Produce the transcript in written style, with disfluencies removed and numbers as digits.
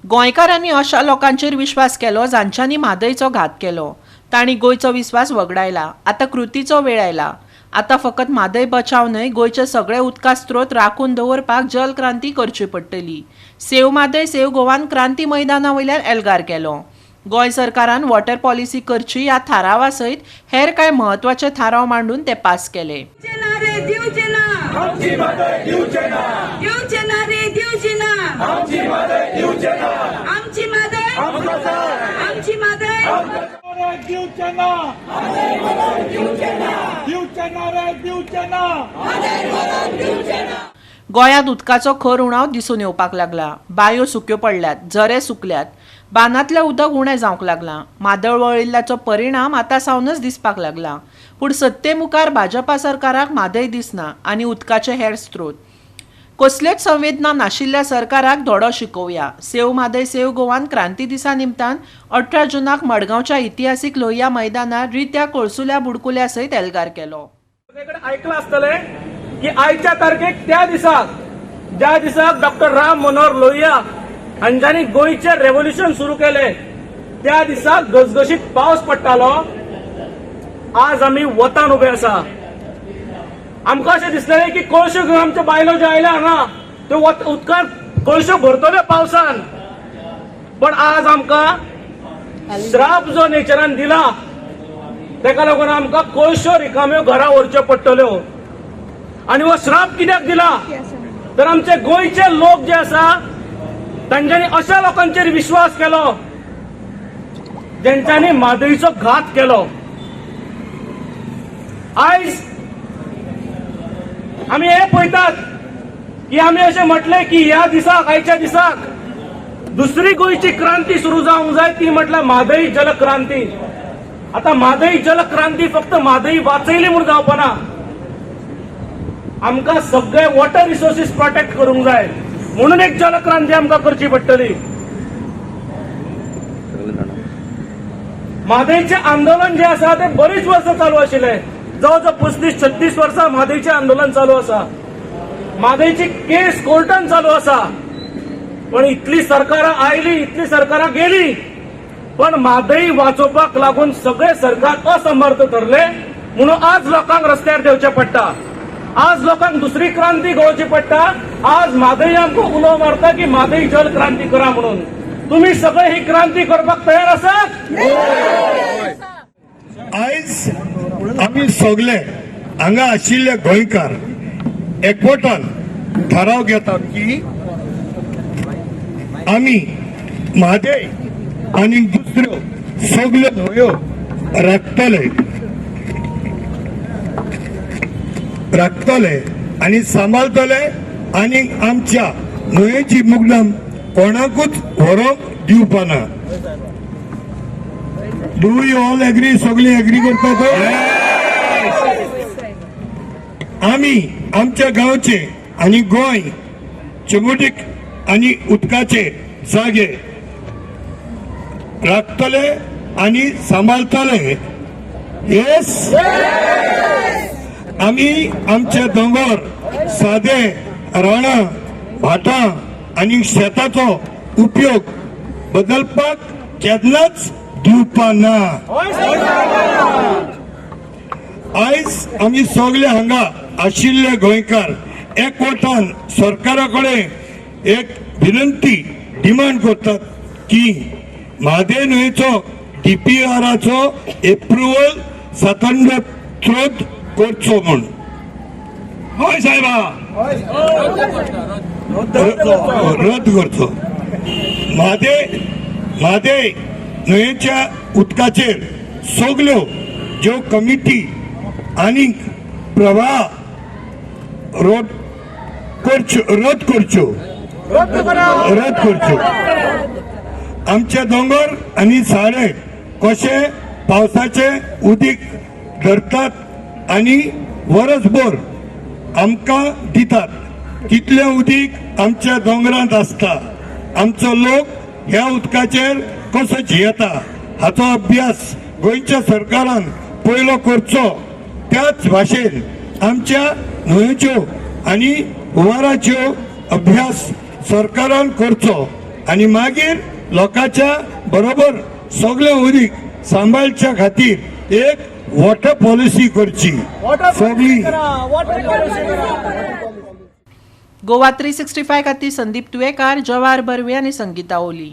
गोंयकारांनी अशा लोकांचेर विश्वास केलो जांच्यांनी म्हादयचो घात केलो. तांणी गोंयचो विस्वास वगडायला. आतां कृतीचो वेळ आयला. आतां फकत म्हादय बचाव न्हय, गोंयचे सगळे उदका स्रोत राखून दवरपाक जलक्रांती करची पडटली. सेव म्हादय सेव गोवान क्रांती मैदाना वयल्यान एल्गार केलो. गोंय सरकारान वॉटर पॉलिसी करची ह्या थारावा सयत हेर कांय म्हत्वाचे थाराव मांडून ते पास केले. दिवचे ना रे, दिवचे ना. आमची म्हादय दिवचे ना. दिवचे ना रे, दिवचे ना. आमची म्हादय दिवचे ना. आमची म्हादय, आमकां जाय. आमची म्हादय. दिवचे ना, दिवचे ना रे, दिवचे ना. गोंयांत उदकाचो खर उणाव दिसून येवपाक लागला. बांयो सुक्यो पडल्यात, झरे सुकल्यात, बांदांतलें उदक उणें जावंक लागलां. म्हादय वळिल्ल्याचो परिणाम आतां सावनच दिसपाक लागला. पूण सत्ते मुखार भाजपा सरकाराक म्हादय दिसना आनी उदकाचे हेर स्रोत. कसल्योच संवेदना नाशिल्ल्या सरकाराक धडो शिकोवया. सेव म्हादय सेव गोवान क्रांती दिसा निमतान 18 जुनाक मडगांवच्या इतिहासीक लोहिया मैदानार रित्या कोळसुल्या बुडकुल्या सयत एल्गार केलो. सगळीकडे ऐकलं आसतलें की आयच्या तारखेक त्या दिसाक, ज्या दिसाक डॉक्टर राम मनोहर लोहिया हांच्यांनी गोंयचें रेव्होल्युशन सुरू केलें, त्या दिसाक घसघशीत पावस पडटालो. आज आमी वतान उबे आसा. आमकां अशें दिसलें की कळश्यो घेवन आमच्यो बायलो ज्यो आयल्या हांगा, त्यो उदकान कळश्यो भरतल्यो पावसान. पण आज आमकां श्राप जो नेचरान दिला, तेका लागून आमकां कळश्यो रिकाम्यो घरा व्हरच्यो पडटल्यो. आनी हो श्राप कित्याक दिला, तर आमचे गोंयचे लोक जे आसा, तांच्यांनी अशा लोकांचेर विश्वास केलो ज्यांच्यांनी म्हादयचो घात केलो. आयज आमी हे पळयतात की आमी अशें म्हटलें की ह्या दिसाक, आयच्या दिसाक दुसरी गोंयची क्रांती सुरू जावंक जाय, ती म्हटल्यार म्हादय जलक्रांती. आता म्हादय जलक्रांती फक्त म्हादय वाचयली म्हूण जावपाना. आमकां सगळे वॉटर रिसोर्सीस प्रोटेक्ट करूंक जाय, म्हणून एक जलक्रांती आमकां करची पडटली. म्हादयचें आंदोलन जें आसा तें बरीच वर्सां चालू आशिल्लें. जवळ जवळ 35-36 वर्सां म्हादयचें आंदोलन चालू आसा. म्हादयची केस कोर्टान चालू आसा. पण इतली सरकारां आयली, इतली सरकारां गेली, पण म्हादय वाचोवपाक लागून सगळे सरकार असमर्थ ठरले. म्हणून आज लोकांक रस्त्यार देंवचें पडटा. आज लोकांक दुसरी क्रांती घडोवची पडटा. आज म्हादय आमकां उलो मारता की म्हादय जल क्रांती करा म्हणून. तुम्ही सगळे ही क्रांती करपाक तयार आसात? आयज आमी सगळे हांगा आशिल्ले गोंयकार एकवटान थाराव घेतात की आमी म्हादय आनी दुसऱ्यो सगल्यो न्हंयो राखतले, राखतले आनी सांबाळतले आनी आमच्या न्हंयेची मुगदम कोणाकूच व्हरूंक दिवपाना. Do you all agree? सगळी एग्री करतात? आमी आमच्या गांवचे आनी गोंय चिमुटीक आनी उदकाचे जागे राखतले आनी सांबाळतले. येस. आमी आमचे दोंगर, सादे, रानां, भाटां आनी शेताचो उपयोग बदलपाक केन्नाच दिवपा ना. आयज आमी सगळे हांगा आशिल्ले गोंयकार एकवटान सरकारा कडेन एक विनंती, डिमांड करतात की म्हादय न्हंयचो डीपीआराचो एप्रुवल स्वतंत्र करचो म्हूण. हय साहेबा. रद्द करचो. म्हादय म्हादय न्हंयेच्या उदकाचेर सगल्यो ज्यो कमिटी आनी प्रवाह रोड करच्यो, रद्द करच्यो, रद्द करच्यो. आमचे दोंगर आनी सारे कशे पावसाचे उदीक धरतात आनी वरसभर आमकां दितात, तितलें उदीक आमच्या दोंगरांत आसता. आमचो लोक ह्या उदकाचेर कसो जियेता हाचो अभ्यास गोंयच्या सरकारान पयलो करचो. त्याच भाशेन आमच्या न्हंयच्यो आनी हुंवाराच्यो अभ्यास सरकारान करचो. आनी मागीर लोकांच्या बरोबर सगळें उदीक सांबाळच्या खातीर एक वॉटर पॉलिसी करची सगळी. गोवा 365 खातीर संदीप तुयेकार, जवाहर बर्वे आनी संगीता ओली.